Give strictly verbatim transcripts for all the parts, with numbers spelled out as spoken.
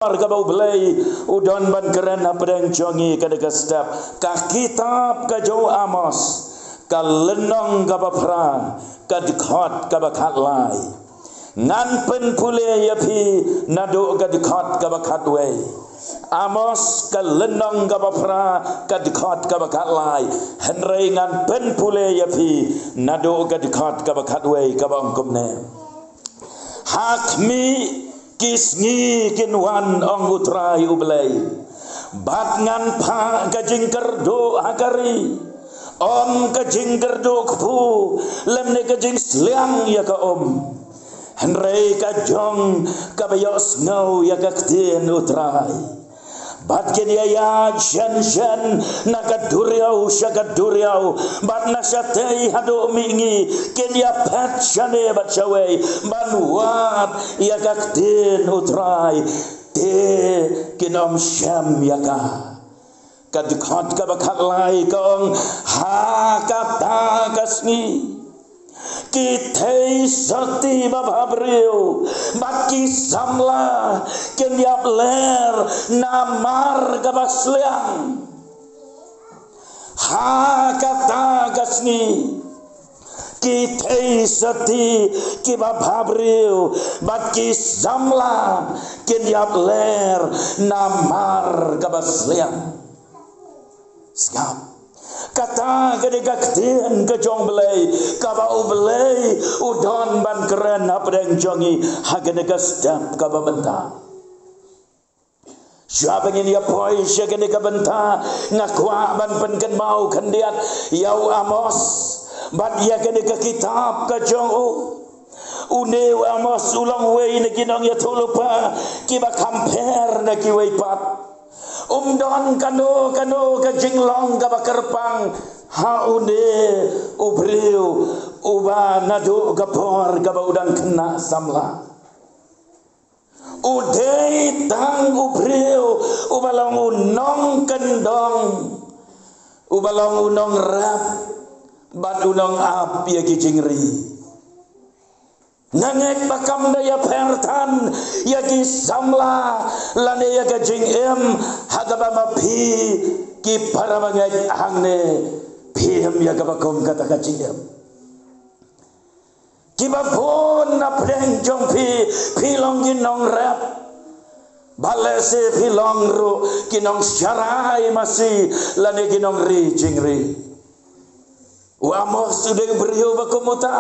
kaba U Blei u don ban kren hapdeng jong ngi ka dei ka step. Ka kitab ka jong u Amos, ka lynnong kaba phra, ka dkhot kaba khatlai. Ngan pynpule ïa phi naduh ka dkhot kaba khatwei. Amos ka lynnong kaba phra, ka dkhot kaba khatlai. Hynrei ngan pynpule ïa phi naduh ka dkhot kaba khatwei, kaba ong kumne: Ha khmih ki sngi kin wan, ong U Trai U Blei, bad ngan phah ka jingkyrduh ha ka ri, ym ka jingkyrduh kpu lymne ka jingsliang ïa ka um, hynrei ka jong kaba ïohsngew ïa ka ktien U Trai. Bad kin ïa ïaid shen shen na ka duriaw sha ka duriaw, bad na shatei haduh mihngi, kin ïa phet shane bad shawei ban wad ïa ka ktien U Trai, te kin ym shem ïa ka. Ka dkhot kaba khatlai ka ong: Ha kata ka sngi ki theisotti babhabriew bad ki samla kin ïap ler namar kaba sliang. Ha kata ka sngi ki theisotti ki babhabriew bad ki samla kin ïap ler namar kaba sliang. Sngap. Kata ka dei ka ktien ka jong U Blei, kaba U Blei u don ban kren hapdeng jong ngi ha kane ka step kaba mynta. Shuwa ba ngin ïa poi sha kane ka bynta, nga kwah ban pynkynmaw khyndiat ïa u Amos bad ïa kane ka kitab ka jong u. Une u Amos u long uwei na ki nongïathuhlypa kiba kham pher na kiwei pat. Um don kano kano ka jinglong kaba kyrpang ha une u briew uba naduh ka por kaba u dang khynnah samla. U dei tang u briew uba long u nongkyndong, uba long u nongrep bad u nongap ïa ki jingri. Nga ngeit ba kam da ïapher than ïa ki samla lane ïa ka jingim ha kaba ma phi ki para bangeit hangne phi im ïa kaba kum kata ka jingim. Kiba bun na pdeng jong phi, phi long ki nongrep, bad lehse phi long ruh ki nongsharai masi lane ki nongri jingri. U Amos u dei u briew ba kum uta.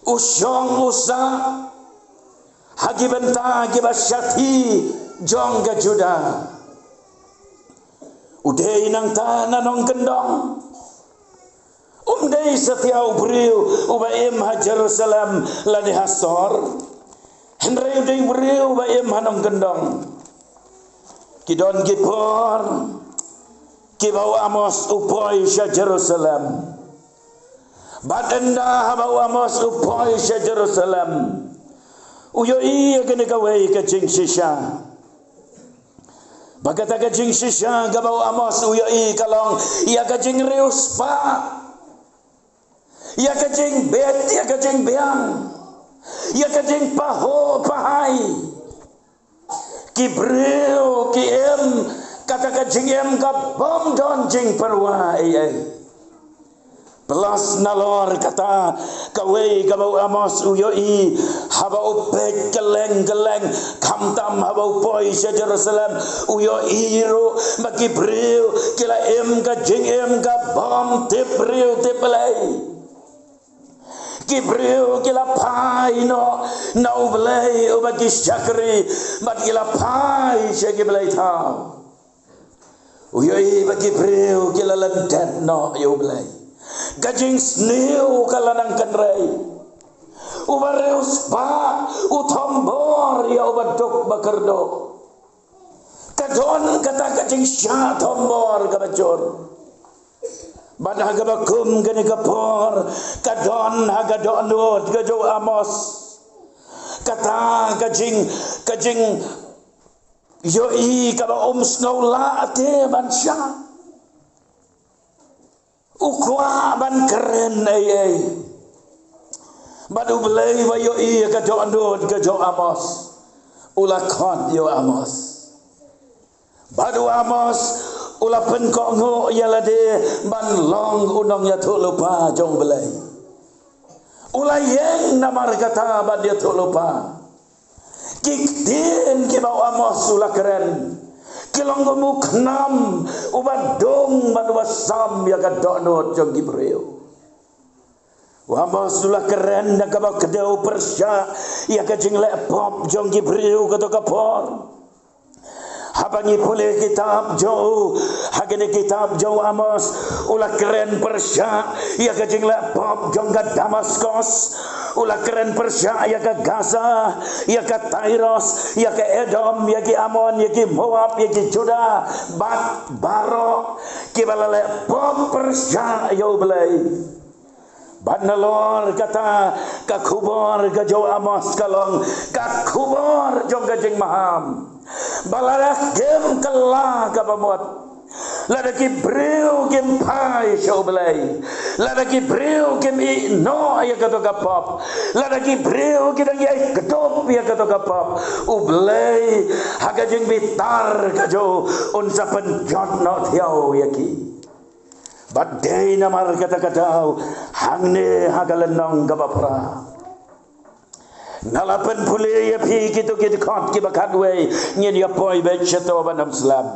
U shong u sah ha ki bynta kiba shathie jong ka Judah. U dei nangta na nongkyndong. Um dei satia u briew uba im ha Jerusalem lane ha sor, hynrei u dei u briew uba im ha nongkyndong. Ki don ki por kiba u Amos u poi sha Jerusalem. Bad ynda haba u Amos u poi sha Jerusalem, u ïohi ïa kane kawei ka jingshisha. Ba kata ka jingshisha kaba u Amos u ïohi ka long ïa ka jingriewspah, ïa ka jingbit, ïa ka jingbiang, ïa ka jingpahuh pahai. Ki briew ki im kata ka jingim ka bym don jingpyrwa ei ei. Plus nalor kata, kawei kaba u Amos u ïohi, haba u peit kylleng kylleng, khamtam haba u poi sha Jerusalem, u ïohi ruh ba ki briew ki la im ka jingim ka bym tip briew tip Blei. Ki briew ki la phai noh na U Blei uba ki shakri, bad ki la phai sha ki blei thaw. U ïohi ba ki briew ki la lyndet noh ïa U Blei. Ka jingsniew ka la nang kynrei. Uba riewspah u thombor ïa uba duk ba kyrduh. Ka don kata ka jingshah thombor kaba jur. Bad ha kaba kum kane ka por, ka don ha ka dohnud ka jong u Amos kata ka jing, ka jingïohi kaba um sngew lah te ban shah. U kwah ban kren ei ei. Bad U Blei uba ïohi ïa ka dohnud ka jong u Amos, U la khot ïa u Amos. Bad u Amos u la pynkohnguh ïa lade ban long u nongïathuhlypa jong U Blei. U la ïeng namar kata ban ïathuhlypa. Ki ktien kiba u Amos u la kren ki long kum u khnam uba dung bad uba sam ïa ka dohnud jong ki briew. U Amos u la kren da kaba kdew pyrshah ïa ka jingleh pop jong ki briew kato ka por. Haba ngi pule kitab jong u, ha kane kitab jong u Amos, u la kren pyrshah ïa ka jingleh pop jong ka Damaskos. U la kren pyrshah ïa ka Gaza, ïa ka Tyrus, ïa ka Edom, ïa ki Ammon, ïa ki Moab, ïa ki Judah, bad baroh kiba la leh pop pyrshah ïa U Blei. Bad nalor kata, ka khubor ka jong u Amos ka long ka khubor jong ka jingmaham. Ba lada kim kylla kaba mut, lada ki briew kim phai sha U Blei, lada ki briew kim ïeh noh ïa kato ka pop, lada ki briew ki dang ïai kdup ïa kato ka pop, U Blei ha ka jingbitar ka jong u un sa pynjot noh thiaw ïa ki. Bad dei namar kata ka daw, hangne ha ka lynnong kaba phra, nga la pynpule ïa phi kito ki dkhot kiba khatwei, ngin ïa poi beit shato ban ym slem.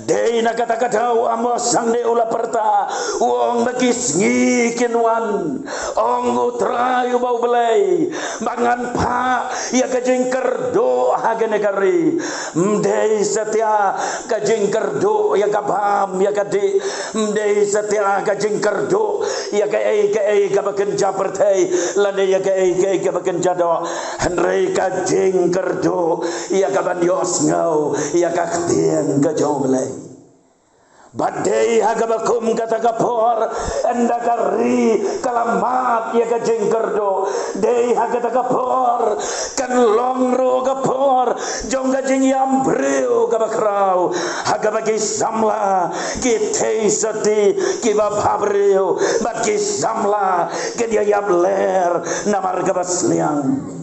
Dei na kata ka daw u Amos hangne u la pyrta, u ong ba ki sngi kin wan, ong U Trai uba U Blei, ba ngan phah ïa ka jingkyrduh ha kane ka ri. Ym dei satia ka jingkyrduh ïa ka bam ïa ka dih, ym dei satia ka jingkyrduh ïa kaei kaei kaba kynja pyrthei, lane ïa kaei kaei kaba kynja doh, hynrei ka jingkyrduh ïa ka ban ïohsngew ïa ka ktien ka jong U Blei. Bad dei ha kaba kum kata ka por, ynda ka ri ka la mad ïa ka jingkyrduh, dei ha kata ka por kan long ruh ka por jong ka jingïam briew kaba khraw, ha kaba ki samla ki thei sotti kiba bhabriew, bad ki samla kin ïa ïap ler namar kaba sliang.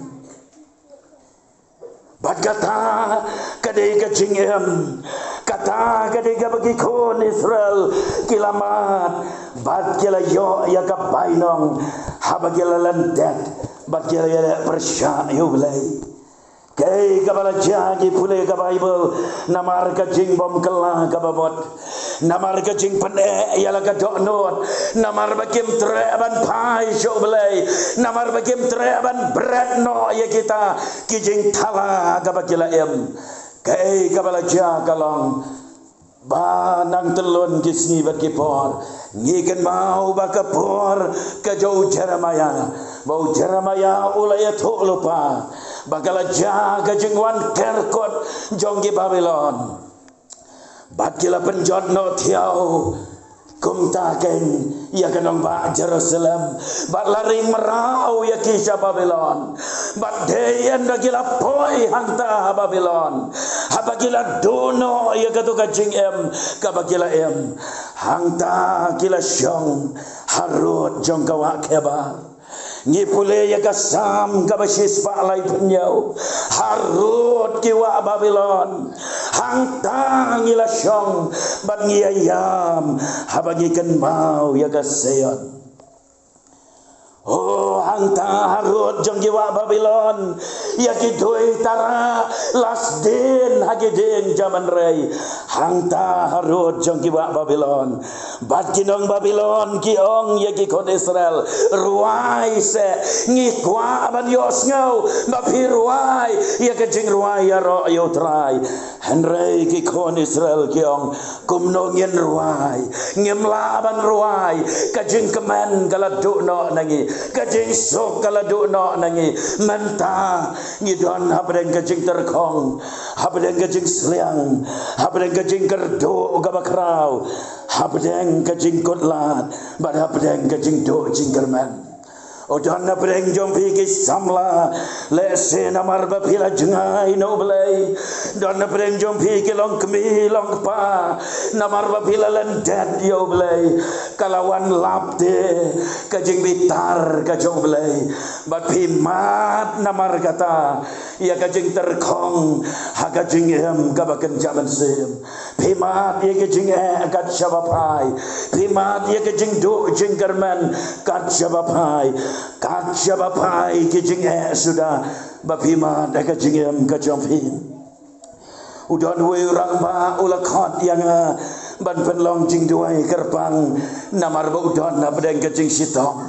Bad kata ka dei ka jingim, kata ka dei kaba ki khun Israel ki la mad, bad ki la ïoh ïa ka bainong haba ki la lyndet bad ki la ïaleh pyrshah ïa U Blei. Kaei kaba la jia, ngi pule ka Baibl, namar ka jingbymkylla kaba mut, namar ka jingpyneh ïa la ka dohnud, namar ba kim treh ban phai sha U Blei, namar ba kim treh ban bret noh ïa kita ki jingthala kaba ki la im. Kaei kaba la jia ka long ba nang tyllun ki sngi bad ki por, ngi kynmaw ba ka por ka jong u Jeremaïah, ba u Jeremaïah u la ïathuh lypa ba ka la jia ka jingwan kerkut jong ki Babilon. Bad ki la pynjot noh thiaw kumta kein ïa ka nongbah Jerusalem, bad la ring mraw ïa ki sha Babilon. Bad dei ynda ki la poi hangta ha Babilon, haba ki la duh noh ïa kato ka jingim kaba ki la im, hangta ki la shong harud jong ka wah Khebal. Ngi pule ïa ka Salm kaba shispah laiphew hynñiew, harud ki wah Babilon, hangta ngi la shong bad ngi ïa ïam haba ngi kynmaw ïa ka Sion. O, hangta harud jong ki wah Babilon, ïa ki dui tara la sdien ha ki dieng jaman rei. Hangta harud jong ki wah Babilon, bad ki nong Babilon ki ong ïa ki khun Israel, rwai seh, ngi kwah ban ïohsngew ba phi rwai ïa ka jingrwai ïaroh ïa U Trai. Hynrei ki khun Israel ki ong, kumno ngin rwai? Ngim lah ban rwai. Ka jingkmen ka la duh noh na ngi, ka jingsuk ka la duh noh na ngi. Mynta ngi don hapdeng ka jingtyrkhong, hapdeng ka jingsliang, hapdeng ka jingkyrduh kaba khraw, hapdeng ka jingkutlad, bad hapdeng ka jingduh jingkyrmen. O, don hapdeng jong phi ki samla, lehse namar ba phi la jngai na U Blei, Don na pdeng jong phi ki long kmie long kpa, namar ba phi la lyndet ïa U Blei. Ka la wan lap te ka jingbitar ka jong U Blei. Bad phi mad namar kata ïa ka jingtyrkhong ha ka jingim kaba kynja mynsiem. Phi mad ïa ka jingeh kat shaba phai. Phi mad ïa ka jingduh jingkyrmen kat shaba phai. Kat shaba phai ki jingeh suda ba phi mad ïa ka jingim ka jong phi. U don uwei u rangbah u la khot ïa nga ban pynlong jingduwai kyrpang namar ba u don na pdeng ka jingshitom.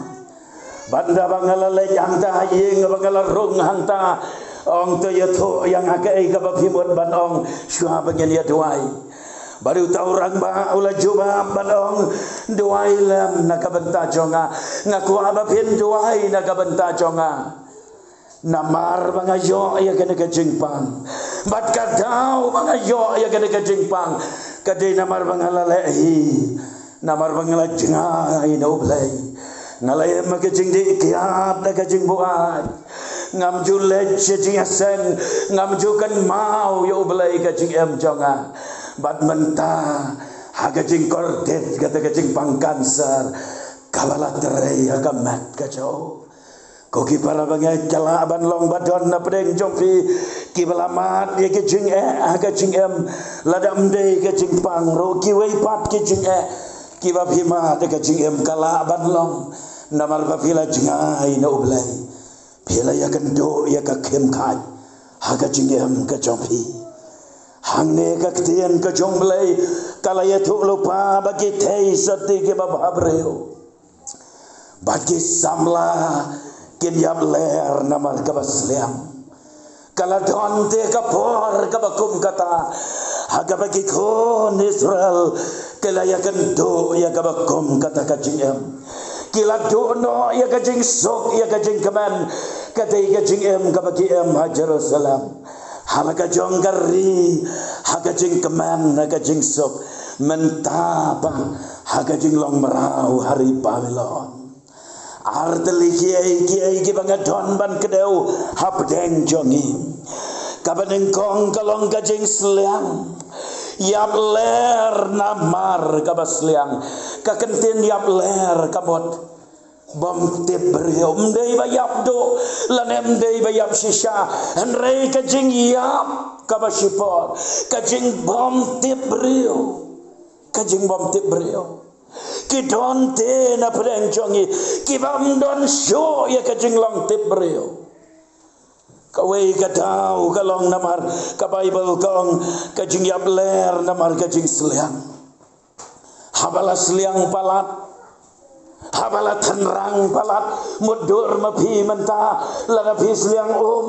Bad haba nga la leit hangta ha ïing, haba nga la rung hangta, ong to ïathuh ïa nga kaei kaba phi mut ban ong shuwa ba ngin ïa duwai. Bad uta u rangbah u la jubab ban ong, duwai lem na ka bynta jong nga. Nga kwah ba phin duwai na ka bynta jong nga. Namar ba nga ïoh ïa kane ka jingpang. Bad ka daw ba nga ïoh ïa kane ka jingpang ka dei namar ba nga la leh hi. Namar ba nga la jngai na U Blei. Nga la im ha ka jingdih kiad da ka jingbuaid. Ngam ju leit sha jingïaseng, ngam ju kynmaw ïa U Blei ka jingim jong nga. Bad mynta ha ka jingkordit kata ka jingpang kanser kaba la trei ha ka met ka jong u. Ko ki para bangeit, ka lah ban long ba don na pdeng jong phi kiba la mad ïa ka jingeh ha ka jingim, lada ym dei ka jingpang ruh kiwei pat ki jingeh kiba phi mad ïa ka jingim ka lah ban long namar ba phi la jngai na U Blei. Phi la ïakynduh ïa ka khim khat ha ka jingim ka jong phi. Hangne ka ktien ka jong U Blei ka la ïathuh lypa ba ki theisotti kiba bhabriew bad ki samla kin ïap ler namar kaba sliang. Ka la don te ka por kaba kum kata ha kaba ki khun Israel ki la ïakynduh ïa kaba kum kata ka jingim. Ki la duh noh ïa ka jingsuk ïa ka jingkmen, ka dei ka jingim kaba ki im ha Jerusalem. Ha la ka jong ka ri ha ka jingkmen ha ka jingsuk, mynta pat ha ka jinglong mraw ha ri Babilon. Artylli kiei kiei kiba nga don ban kdew hapdeng jong ngi. Kaba nyngkong ka long ka jingsliang. Ïap ler namar kaba sliang. Ka kyntien ïap ler ka mut bym tip briew, ym dei ba ïap duh lane ym dei ba ïap shisha, hynrei ka jingïap kaba shipor, ka jingbym tip briew, ka jingbym tip briew. Ki don te na pdeng jong ngi kiba ym don shuh ïa ka jinglong tip briew. Kawei ka daw ka long namar ka Baibl ka ong ka jingïap ler namar ka jingsliang. Haba la sliang palat, haba la tynrang palat, mutdur ma phi mynta lada phi sliang um.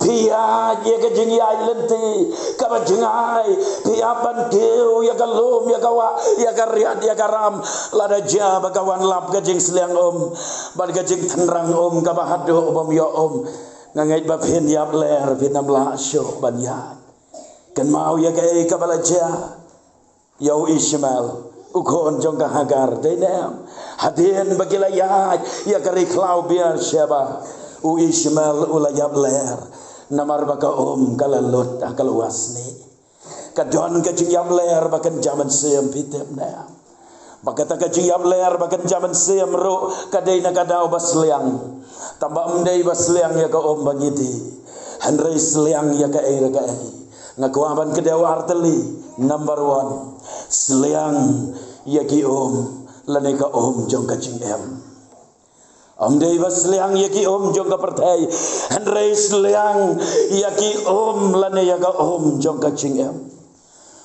Phi ïaid ïa ka jingïaid lynti kaba jngai, phi ïap ban kiew ïa ka lum ïa ka wah, ïa ka riat ïa ka ram, lada jia ba ka wan lap ka jingsliang um bad ka jingtynrang um kaba haduh bym ïoh um. Nga ngeit ba phin ïap ler, phin ym lah shuh ban ïaid. Kynmaw ïa kaei kaba la jia ïa u Ishmael, u khun jong ka Hagar, dei ne em? Hadien ba ki la ïaid ïa ka ri khlaw Beersheba, u Ishmael u la ïap ler namar ba ka um ka la lut ha ka lwasnieh. Ka don ka jingïap ler ba kynja mynsiem, phi tip ne em? Ba kata ka jingïap ler ba kynja mynsiem ruh ka dei na ka daw ba sliang. Tangba ym dei ba sliang ïa ka um ba ngi die, hynrei sliang ïa kaei re kaei. Nga kwah ban kdew artylli. Number one, sliang ïa ki um lane ka um jong ka jingim. Ym dei ba sliang ïa ki um jong ka pyrthei, hynrei sliang ïa ki um lane ïa ka um jong ka jingim.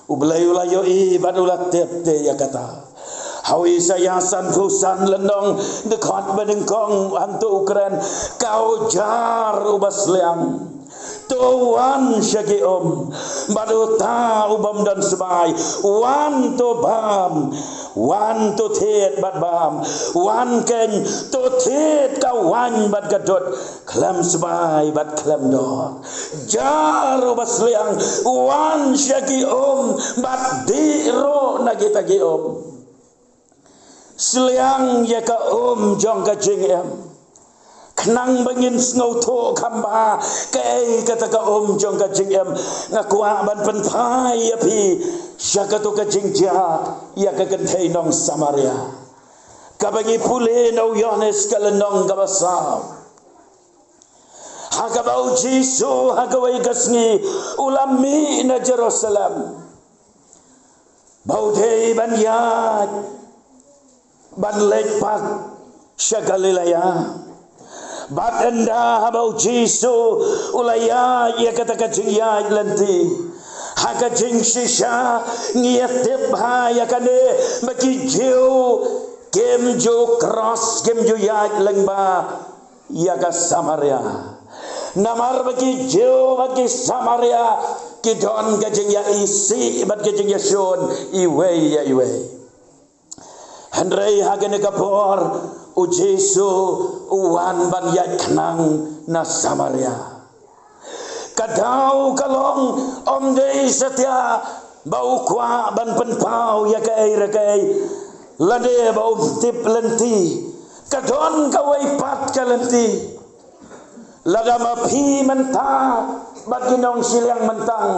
U Blei u la ïohi bad u la tip te ïa kata. Ha u Isaïah sanphew san lynnong dkhot ba nyngkong hangto u kren, ka ujar uba sliang. To wan sha ki um bad uta u bym don sbai, wan to bam, wan to thied bad bam, wan keiñ to thied ka waiñ bad ka dud, khlem sbai bad khlem dor. Jar uba sliang, wan sha ki um bad dih ruh na kita ki um. Sliang ïa ka um jong ka jingim. Khnang ba ngin sngewthuh kham bha kaei kata ka um jong ka jingim, nga kwah ban pynphai ïa phi sha kato ka jingjia ïa ka kynthei nong Samaria, kaba ngi pule na u Ïohannes ka lynnong kaba saw. Ha kaba u Jisu ha kawei ka sngi u la mih na Jerusalem, ba u dei ban ïaid ban leit pat sha Galilea. Bad ynda haba u Jisu u la ïaid ïa kata ka jingïaid lynti, ha ka jingshisha ngi ïa tip bha ïa kane, ba ki Jiw kim ju cross, kim ju ïaid lyngba ïa ka Samaria. Namar ba ki Jiw bad ki Samaria ki don ka jingïaisih bad ka jingïashun iwei ïa iwei. Hynrei ha kane ka por u Jisu u wan ban ïaid khnang na Samaria. Ka daw ka long, ym dei satia ba u kwah ban pynpaw ïa kaei re kaei, lane ba um tip lynti. Ka don kawei pat ka lynti. Lada ma phi mynta bad ki nongshiliang myntang,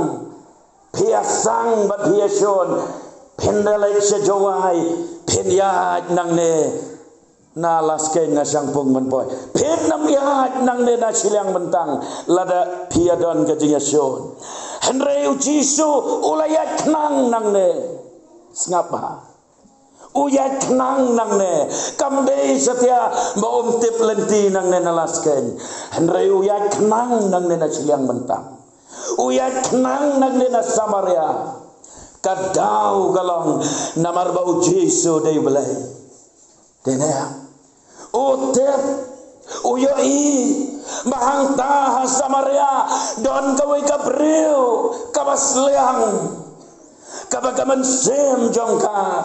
phi ïasang bad phi ïashun, phin da leit sha Jowai, phin ïaid nangne na Laskeiñ, na Shangpung Mynpoi. Phin ym ïaid nangne na shiliang myntang lada phi ïadon ka jingïashun. Hynrei u Jisu u la ïaid khnang nangne. Sngap bha. U ïaid khnang nangne. Kam dei satia ba um tip lynti nangne na Laskeiñ. Hynrei u ïaid khnang nangne na shiliang myntang. U ïaid khnang nangne na Samaria. Ka daw ka long namar ba u Jisu dei u Blei. Te ne, u tip, u ïohi ba hangta ha Samaria don kawei ka briew kaba sliang, kaba ka mynsiem jong ka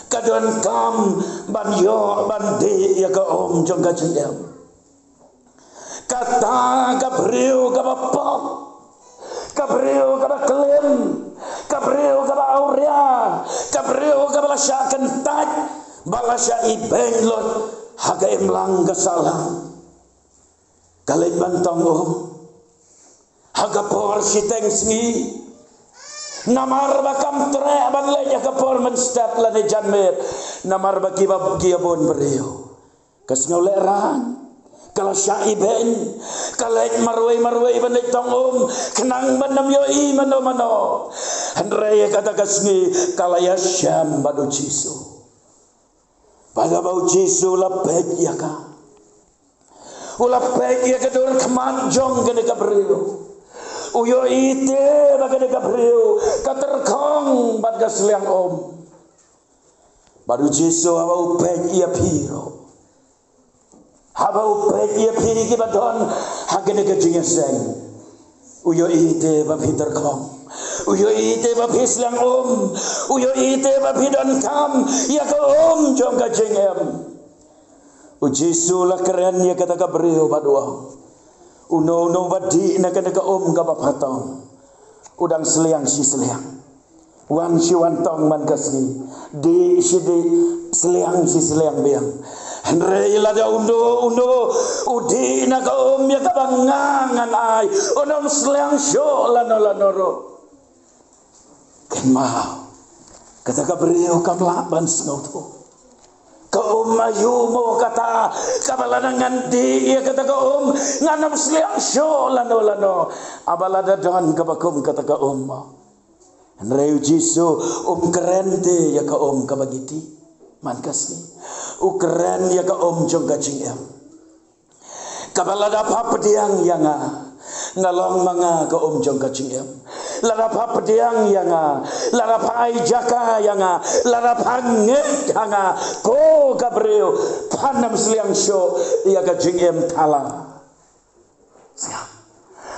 ka donkam ban ïoh ban dih ïa ka um jong ka jingim. Kata ka briew kaba pop, ka briew kaba klim, ka briew kaba awria, ka briew kaba la shah kyntait bad la shah ibeiñ lut ha ka imlang ka sahlang, ka leit ban tong um ha ka por shiteng sngi. Namar ba kam treh ban leit ha ka por mynstep lane janmiet, namar ba kiba ki ïa bun briew. Ka sngew lehraiñ, ka la shah ibeiñ, ka leit marwei marwei ban leit tong um, khnang ban ym ïohi mano mano. Hynrei kata ka sngi ka la ïashem bad u Jisu. Bad haba u Jisu u la peit ïa ka, u la peit ïa ka dur khmat jong kane ka briew, u ïohi te ba kane ka briew ka tyrkhong bad ka sliang um. Bad u Jisu haba u peit ïa phi ruh, haba u peit ïa phi kiba don ha kane ka jingïaseng, u ïohi te ba phi tyrkhong, u ïohi te ba phi sliang um, u ïohi te ba phi donkam ïa ka um jong ka jingim. U Jisu u la kren ïa kata ka briew bad u ong, uno uno ba dih na kane ka um kaba pha tong, u dang sliang shi sliang. Wan shi wan tong man ka sngi, dih shi dih, sliang shi sliang biang. Hynrei lada uno uno u dih na ka um ïa kaba nga ngan ai, un ym sliang shuh lano lano ruh. Kynmaw, kata ka briew kam lah ban sngewthuh. Ka um aïu mo kata kaba lada ngan dih ïa kata ka um ngan ym sliang shuh lano lano. Haba lada don kaba kum kata ka um mo. Hynrei u Jisu um kren te ïa ka um kaba ngi dih man ka sngi. U kren ïa ka um jong ka jingim. Kaba lada pha pdiang ïa nga, nga long ma nga ka um jong ka jingim. Lada pha pdiang ïa nga, lada pha ai jaka ïa nga, lada pha ngeit ha nga, ko ka briew, phan ym sliang shuh ïa ka jingim thala.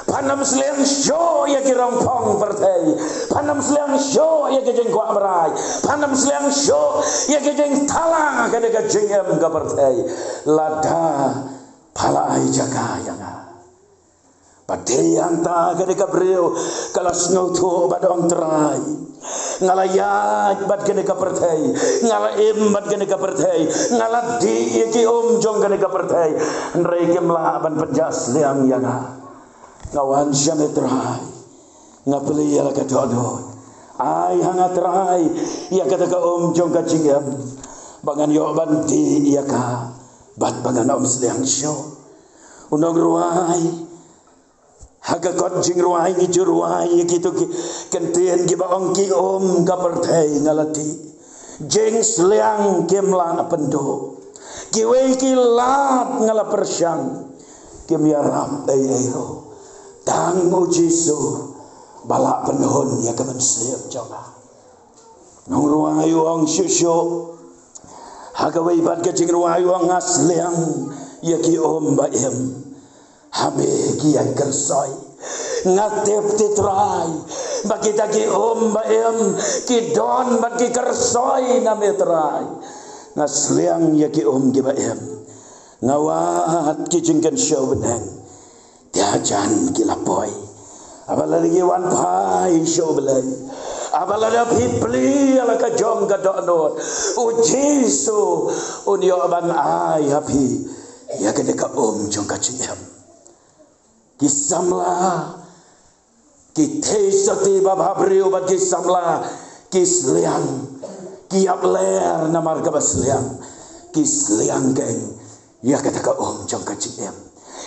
Phan ym sliang shuh ïa ki rong phong pyrthei. Phan ym sliang shuh ïa ki jingkwah brai. Phan ym sliang shuh ïa ki jingthala kane ka jingim ka pyrthei. Lada pha la ai jaka ïa nga. Bad te hangta kane ka briew ka la sngewthuh bad ong Trai, Nga la ïaid bad kane ka pyrthei, nga la im bad kane ka pyrthei, nga la dih ïa ki um jong kane ka pyrthei, hynrei kim lah ban pynjah sliang ïa nga. Nga wan sha me Trai, nga plie ïa la ka dohnud. Ai ha nga Trai ïa kata ka um jong ka jingim, ba ngan ïoh ban dih ïa ka bad ba ngan ym sliang shuh. U nongrwai, ha ka kot jingrwai ngi ju rwai ïa kito ki kyntien kiba ong, ki um ka pyrthei nga la dih, jingsliang kim lah pynduh, kiwei ki lad nga la pyrshang, kim ïarap ei ei ruh, tang U Jisu ba lah pynhun ïa ka mynsiem jong nga. Nongrwai u ong shuh shuh ha kawei pat ka jingrwai u ong, nga sliang ïa ki um ba im ha me ki ïaid kyrsoi. Nga tip te Trai ba kita ki um ba im ki don bad ki kyrsoi na me Trai. Nga sliang ïa ki um kiba im. Nga wad ki jingkynshew bneng, te hajan ki la poi. Haba lada ngi wan phai sha U Blei, haba lada phi plie ïa la ka jong ka dohnud, U Jisu un ïoh ban ai ha phi ïa kane ka um jong ka jingim. Ki samla, ki theisotti babha briew bad ki samla, ki sliang, ki ïap ler namar kaba sliang, ki sliang keiñ ïa kata ka um jong ka jingim.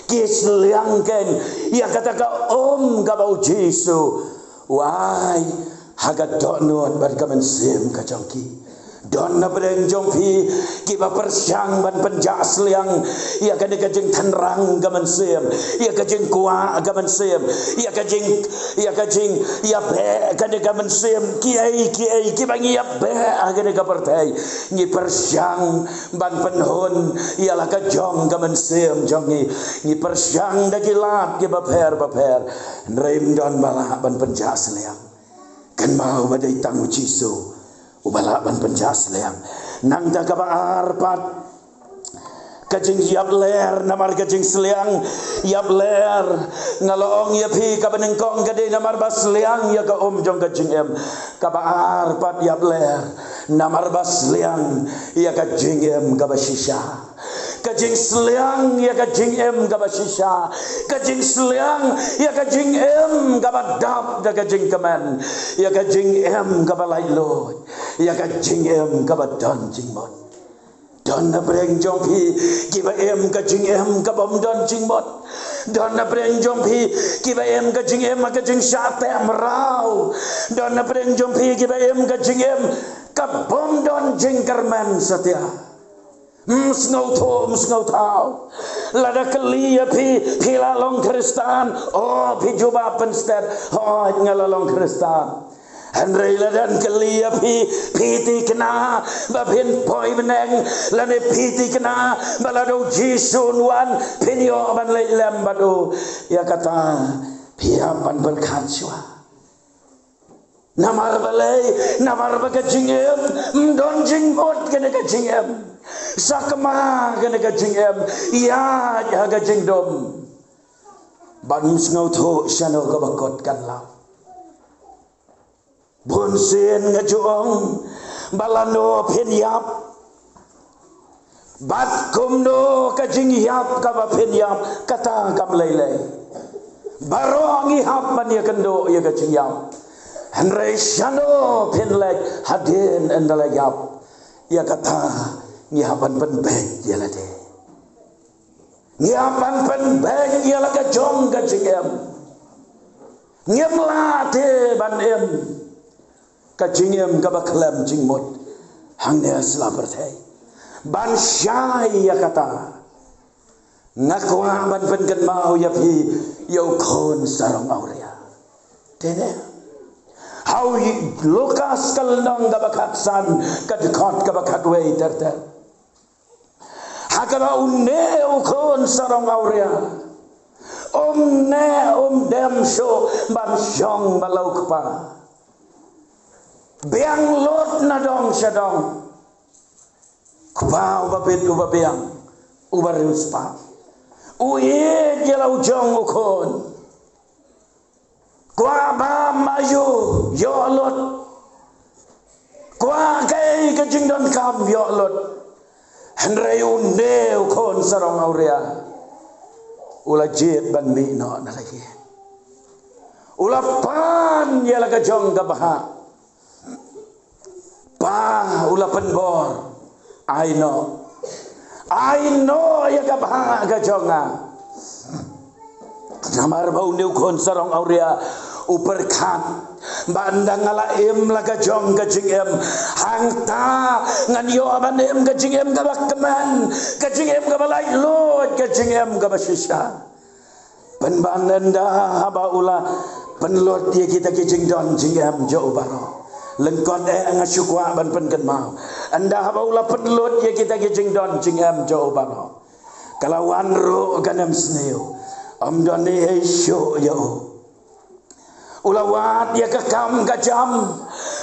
Ki sliang keiñ ïa kata ka um kaba U Jisu u ai ha ka dohnud bad ka mynsiem ka jong ki. Don na pdeng jong phi kiba pyrshang ban pynjah sliang ïa kane ka jingtynrang ka mynsiem, ïa ka jingkwah ka mynsiem, ïa ka jing, ïa ka jing, ïa beh kane ka mynsiem, kiei kiei kiba ngi ïa beh ha kane ka pyrthei. Ngi pyrshang ban pynhun ïa la ka jong ka mynsiem jong ngi. Ngi pyrshang da ki lad kiba pher bapher, hynrei ym don ba lah ban pynjah sliang. Kynmaw ba dei tang U Jisu uba lah ban pynjah sliang. Nangta kaba ar pat, ka jingïap ler namar ka jingsliang. Ïap ler, nga la ong ïa phi, kaba nyngkong ka dei namar ba sliang ïa ka um jong ka jingim. Kaba ar pat, ïap ler namar ba sliang ïa ka jingim kaba shisha. Ka jingsliang ïa ka jingim kaba shisha, ka jingsliang ïa ka jingim kaba dap da ka jingkmen, ïa ka jingim kaba laitluid, ïa ka jingim kaba don jingmut. Don na pdeng jong phi kiba im ka jingim kabym don jingmut. Don na pdeng jong phi kiba im ka jingim ha ka jingshah teh mraw. Don na pdeng jong phi kiba im ka jingim kabym don jingkyrmen satia. Ym sngewthuh, ym sngewthaw. Lada kylli ïa phi, phi la long Khristan? O, phi jubab pynstet, hooid, nga la long Khristan. Hynrei lada kylli ïa phi, phi thikna ba phin poi bneng, lane phi thikna ba lada U Jisu un wan phin ïoh ban leit lem bad u, ïa kata phi hap ban pyrkhat shuwa. Namar balei? Namar ba ka jingim ym don jingmut kane ka jingim. Sakma kane ka jingim, ïaid ha ka jingdum. Bad ym sngewthuh shano kaba kut kan lap. Bunsien nga ju ong ba lano phin ïap bad kumno ka jingïap kaba phin ïap, kata kam lei lei. Baroh ngi hap ban ïakynduh ïa ka jingïap. Hynrei shano phin leit hadien ynda la ïap, ïa kata ngi hap ban pynbeit ïa lade. Ngi hap ban pynbeit ïa la ka jong ka jingim. Ngim lah te ban im ka jingim kaba khlem jingmut hangne ha sla pyrthei. Ban shai ïa kata, nga kwah ban pynkynmaw ïa phi ïa u khun sarong awria. Te ne, ha u Lukas ka lynnong kaba khatsan, ka dkhot kaba khatwei ter ter. Ha kaba une u khun sarong awria um neh um dem shuh ban shong bad la u kpa. Biang lut na dong sha dong. Kpa uba bit uba biang, uba riewspah, u ïeit ïa la u jong u khun. Kwah bam aïu, ïoh lut. jingdonkam ïoh lut. Hynrei une u khun sarong awria u la jied ban mih noh na la ïing. U la pan ïa la ka jong ka bhah. Pa, u la pynbor. Ai noh. Ai noh ïa ka bhah ka jong nga. Namar ba une u khun sarong awria u pyrkhat ba ynda nga la im la ka jong ka jingim, hangta ngan ïoh ban im ka jingim kaba kmen, ka jingim kaba laitluid, ka jingim kaba shisha. Pynban ynda haba u la pynlut ïa kita ki jingdon jingem jong u baroh. Lyngkot eh nga shu kwah ban pynkynmaw. Ynda haba u la pynlut ïa kita ki jingdon jingem jong u baroh, ka la wan ruh ka nemsniew. Ym don ei ei shuh ïa u. U la wad ïa ka kam ka jam.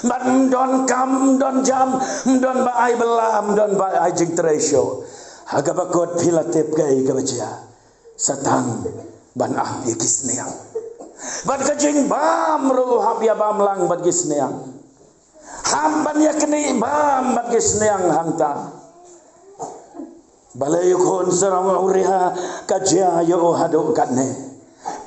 Bad ym don kam, ym don jam, ym don ba ai bylla, ym don ba ai jingtrei shuh. Ha kaba kut phi la tip kaei kaba jia. Sa tang ban ap ïa ki sniang. Bad ka jingbam ruh u hap ïa bam lang bad ki sniang. Hap ban ïa knieh bam bad ki sniang hangta. Balei u khun sarong awria ka jia ïa u haduh katne?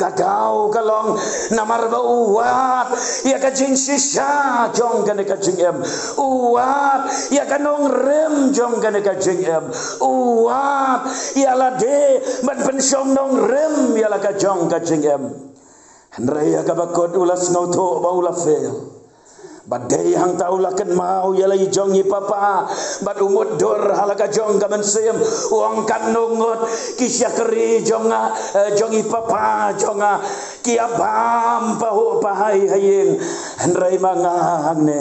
Ka daw ka long namar ba u wad ïa ka jingshisha jong kane ka jingim. U wad ïa ka nongrim jong kane ka jingim. U wad ïa lade ban pynshong nongrim ïa la ka jong ka jingim. Hynrei ha kaba kut u la sngewthuh ba u la fail. Bad dei hangta u la kynmaw ïa la i jong i papa. Bad u mutdur ha la ka jong ka mynsiem. U ong katno ngut ki shakri jong nga, eh, jong i papa jong nga, ki ïa bam pahuh pahai ha ïing. Hynrei ma nga hangne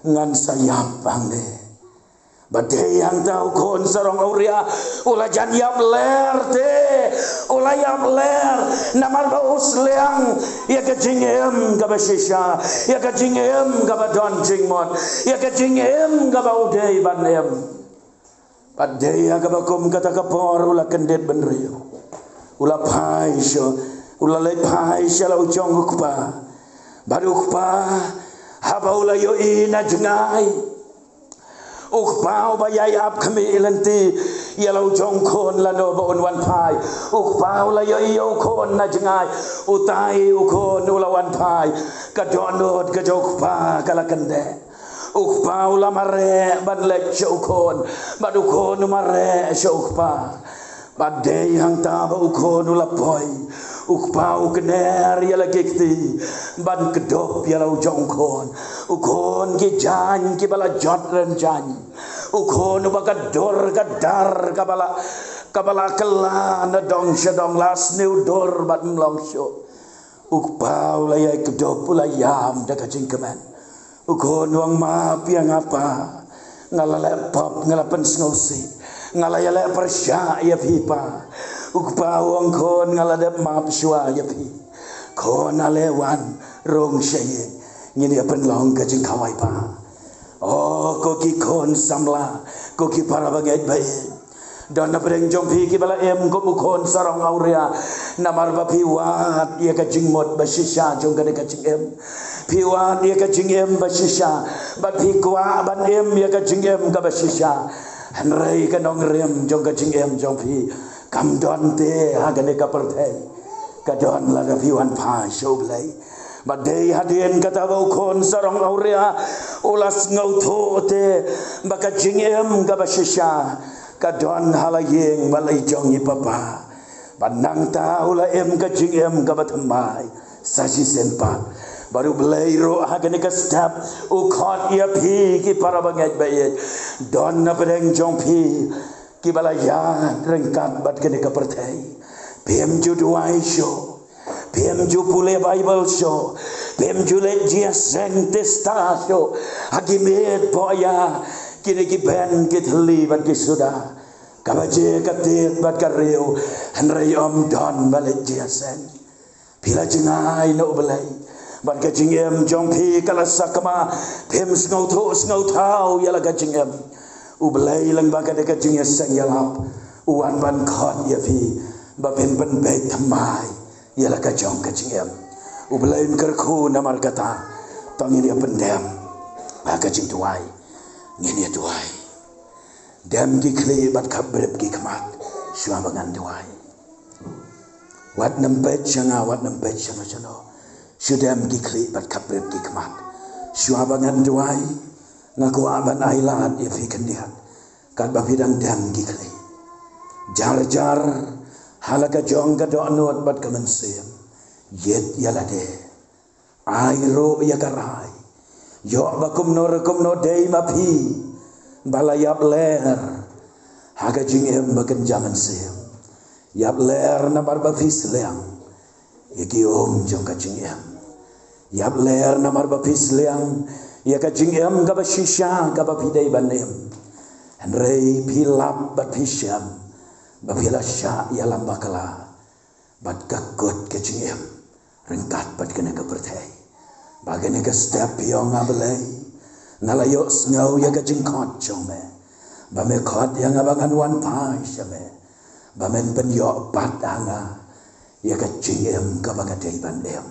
ngan sa ïap hangne. Bad dei hangta u khun sarong awria u la jan ïap ler te. U la ïap ler namar ba u sliang ïa ka jingim kaba shisha, ïa ka jingim kaba don jingmut, ïa ka jingim kaba u dei ban im. Bad dei ha kaba kum kata ka por u la kyndit bynriew. U la phai sha, u la leit phai sha la u jong u kpa. Bad u kpa haba u la ïohi na jngai, u kpa uba ïai ap khmih lynti ïa la u jong khun lano ba un wan phai. U kpa u la ïohi ïa u khun na jngai. Utai u khun u la wan phai. Ka dohnud ka jong u kpa ka la kyndeh. U kpa u la mareh ban leit sha u khun. Bad u khun u mareh sha u kpa. Bad dei hangta ba u khun u la poi. U kpa u kner ïa la ki kti ban kdup ïa la u jong u khun. U khun ki jaiñ kiba la jot rynjaiñ. U khun uba ka dur ka dar kaba la, kaba la kylla na dong sha dong, la sniew dur bad ym long shuh. U kpa u la ïai kdup, u la ïam da ka jingkmen. U khun u ong, map ïa nga pa. Nga la leh pop, nga la pynsngewsih. Nga la ïaleh pyrshah ïa phi pa. U kpa u ong, khun, nga la dep map shuwa ïa phi. Khun, ale wan rung sha ïing, ngin ïa pynlong ka jingkhawai pa. O ko ki khun samla, ko ki para bangeit ba ïeit. Don na pdeng jong phi kiba la im kum u khun sarong awria. Namar ba phi wad ïa ka jingmut ba shisha jong kane ka jingim. Phi wad ïa ka jingim ba shisha. Bad phi kwah ban im ïa ka jingim kaba shisha. Hynrei ka nongrim jong ka jingim jong phi kam don te ha kane ka pyrthei. Ka don lada phi wan phai sha U Blei. Bad dei hadien kata ba u khun sarong awria u la sngewthuh te ba ka jingim kaba shisha ka don ha la ïing bad la i jong i papa. Bad nangta u la im ka jingim kaba thymmai sa shisien pat. Bad U Blei ruh ha kane ka step u khot ïa phi ki para bangeit ba ïeit. Don na pdeng jong phi kiba la ïaid ryngkat bad kane ka pyrthei. Phim ju duwai shuh. Phim ju pule Baibl shuh. Phim ju leit jingïaseng te sha shuh ha ki miet pohïa, kine ki ben ki thylli bad ki suda. Ka baje ka tied bad ka riew, hynrei ym don ba leit jingïaseng. Phi la jngai na U Blei bad ka jingim jong phi ka la sakma. Phim sngewthuh sngewthaw ïa la ka jingim. U Blei lyngba kane ka jingïaseng ïalap u wan ban khot ïa phi ba phin pynbeit thymmai ïa la ka jong ka jingim. U Blei un kyrkhu namar kata. To ngin ïa pyndem ha ka jingduwai. Ngin ïa duwai. Dem ki khlieh bad khapbrip ki khmat shuwa ba ngan duwai. Wat nym peit sha nga, wat nym peit shano shano. Shu dem ki khlieh bad khapbrip ki khmat shuwa ba ngan duwai. Nga kwah ban ai lad ïa phi khyndiat katba phi dang dem ki khlieh. Jar jar ha la ka jong ka dohnud bad ka mynsiem. Ïit ïa lade. Ai ruh ïa ka rai. Ïoh ba kumno re kumno dei ma phi ba la ïap ler ha ka jingim ba kynja mynsiem. Ïap ler namar ba phi sliang ïa ki um jong ka jingim. Ïap ler namar ba phi sliang ïa ka jingim kaba shisha kaba phi dei ban im. Hynrei phi lap bad phi shem ba phi la shah ïalam bakla bad ka kut ka jingim ryngkat bad kane ka pyrthei. Ba kane ka step phi ong, A Blei, nga la ïohsngew ïa ka jingkhot jong me, ba me khot ïa nga ba ngan wan phai sha me, ba men pynïoh pat ha nga ïa ka jingim kaba nga dei ban im.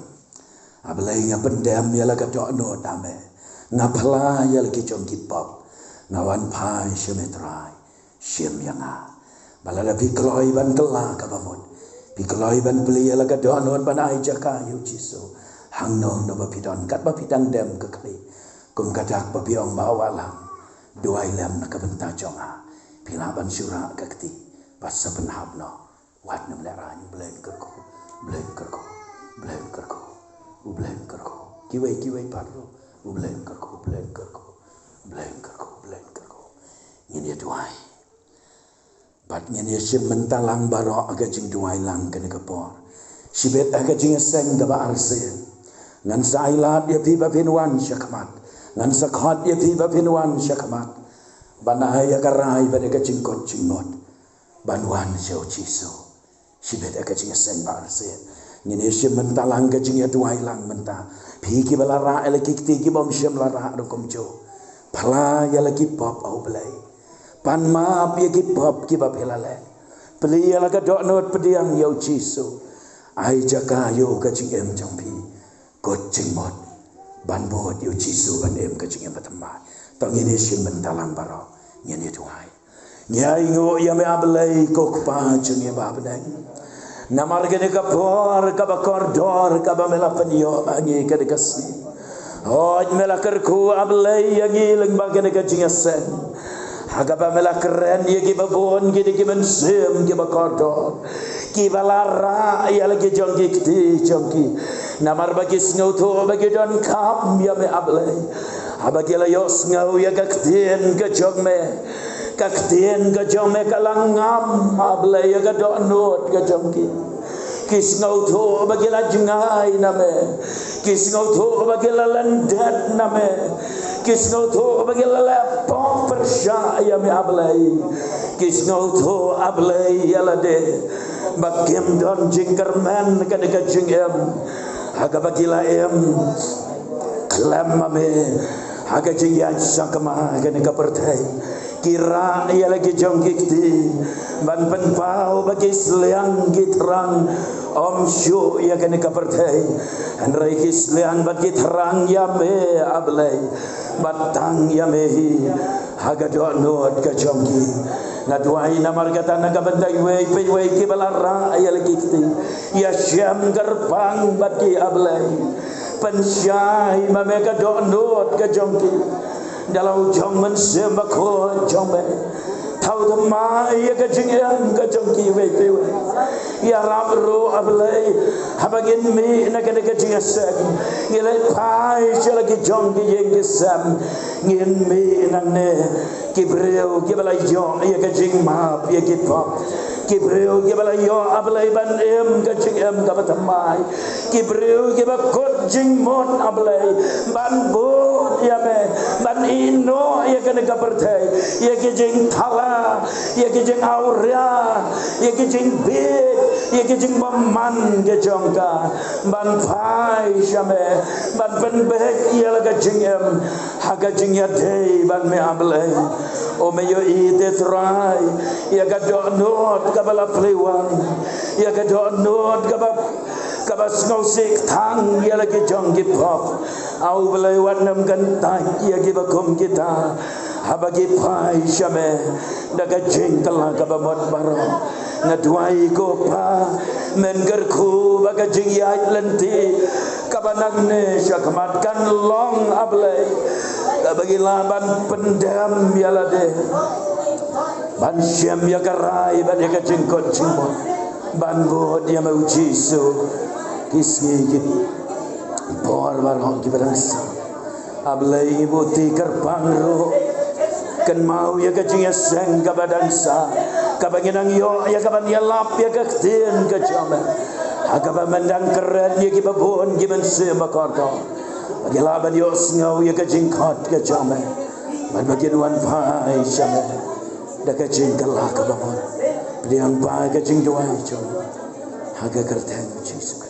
A Blei, nga pyndem ïa la ka dohnud ha me. Nga phla ïa la ki jong ki pop. Nga wan phai sha me Trai. Shim ïa nga. Ba lada phi kloi ban kylla kaba mut, phi kloi ban plie ïa la ka dohnud ban ai jaka ïa u Jisu, hangno hangno ba phi don, katba phi dang dem ka khlieh, kum ka dak ba phi ong, Bah Wahlang, duwai lem na ka bynta jong nga. Phi lah ban shu rah ka kti bad sa pynhap noh. Wat nym lehraiñ. U Blei un kyrkhu, U Blei un kyrkhu, U Blei un kyrkhu, U Blei un kyrkhu. Kiwei kiwei pat ruh, U Blei un kyrkhu, U Blei un kyrkhu, U Blei un kyrkhu, U Blei un kyrkhu. Ngin ïa duwai. Bad ngin ïa shim bynta lang baroh ha ka jingduwai lang kane ka por. Shibit ha ka jingïaseng kaba arsien, ngan sa ai lad ïa phi ba phin wan sha khmat. Ngan sa khot ïa phi ba phin wan sha khmat, ban ai ïa ka rai bad ïa ka jingkut jingmut ban wan sha u Jisu. Shibit ha ka jingïaseng ba arsien, ngin ïa shim bynta lang ka jingïaduwai lang mynta. Phi kiba la rah ïa la ki kti, ki bym shym la rah ruh kumjuh, phla ïa la ki pop, A Blei. Pan map ïa ki pop kiba phi la leh. Plie ïa la ka dohnud pdiang ïa u Jisu. Ai jaka ïa u ha ka jingim jong phi. Kut jingmut ban bud ïa u Jisu ban im ka jingim bathymmai. To ngin ïa shim bynta lang baroh. Ngin ïa duwai. Ngi ainguh ïa me, A Blei, ko Kpa jong ngi ba ha bneng, namar kane ka por kaba kordor kaba me la pynïoh ha ngi kane ka sngi. Hooid, me la kyrkhu, A Blei, ïa ngi lyngba kane ka jingïaseng, ha kaba me la kren ïa kiba bun, ki dei ki mynsiem kiba kordor, kiba la rah ïa la ki jong ki kti jong ki, namar ba ki sngewthuh ba ki donkam ïa me, A Blei. Haba ki la ïohsngew ïa ka ktien ka jong me, ka ktien ka jong me ka la ngam, A Blei, ïa ka dohnud ka jong ki. Ki sngewthuh ba ki la jngai na me. Ki sngewthuh ba ki la lyndet na me. Ki sngewthuh ba ki la leh pop pyrshah ïa me, A Blei. Ki sngewthuh, A Blei, ïa lade ba kim don jingkyrmen kane ka jingim ha kaba ki la im khlem ma me ha ka jingïaid sakma ha kane ka pyrthei. Ki rah ïa la ki jong ki kti ban pynpaw ba ki sliang ki thrang, ym shuh ïa kane ka pyrthei, hynrei ki sliang bad ki thrang ïa me, A Blei, bad tang ïa me hi ha ka dohnud ka jong ki. Nga duwai namar kata na ka bynta iwei pa iwei kiba la rah ïa la ki kti. Ïashem kyrpang bad ki, A Blei. Pynshai ma me ka dohnud ka jong ki da la u jong Mynsiem Bakhuid jong me. Thaw thymmai ïa ka jingim ka jong ki iwei pa iwei. Ïarap ruh, A Blei, haba ngin mih na kane ka jingïaseng, ngin leit phai sha la ki jong ki ïing ki sem. Ngin mih nangne ki briew kiba la ïoh ïa ka jingmap ïa ki pop, ki briew kiba la ïoh, A Blei, ban im ka jingim kaba thymmai, ki briew kiba kut jingmut, A Blei, ban bud ïa me, ban ïehnoh ïa kane ka pyrthei, ïa ki jingthala, ïa ki jingawria, ïa ki jingbieit, ïa ki jingbymman ki jong ka, ban phai sha me, ban pynbeit ïa la ka jingim ha ka jingïadei bad me, A Blei. O me ïohi te Trai ïa ka dohnud kaba la plie wan, ïa ka dohnud kaba, kaba sngewsih tang ïa la ki jong ki pop. A Blei, wat nym kyntait ïa kiba kum kita. Haba ki phai sha me da ka jingkylla kaba mut baroh, nga duwai ko Pa, men kyrkhu ba ka jingïaid lynti kaba nangne shakhmat kan long, A Blei, kaba ki lah ban pyndem ïa lade, ban shem ïa ka rai bad ïa ka jingkut jingmut, ban bud ïa me U Jisu ki sngi ki por baroh kiba dang sah. A Blei, ngi buh ïa ka kyrpang ruh, kynmaw ïa ka jingïaseng kaba dang sah, kaba ngi nang ïoh ïa kaban ïalap ïa ka ktien ka jong me, ha kaba men dang kren ïa kiba bun ki mynsiem bakordor, ba ki lah ban ïohsngew ïa ka jingkhot ka jong me, bad ba kin wan phai sha me da ka jingkylla kaba mut. Pdiang Pa ka jingduwai jong ngi ha ka kyrteng U Jisu.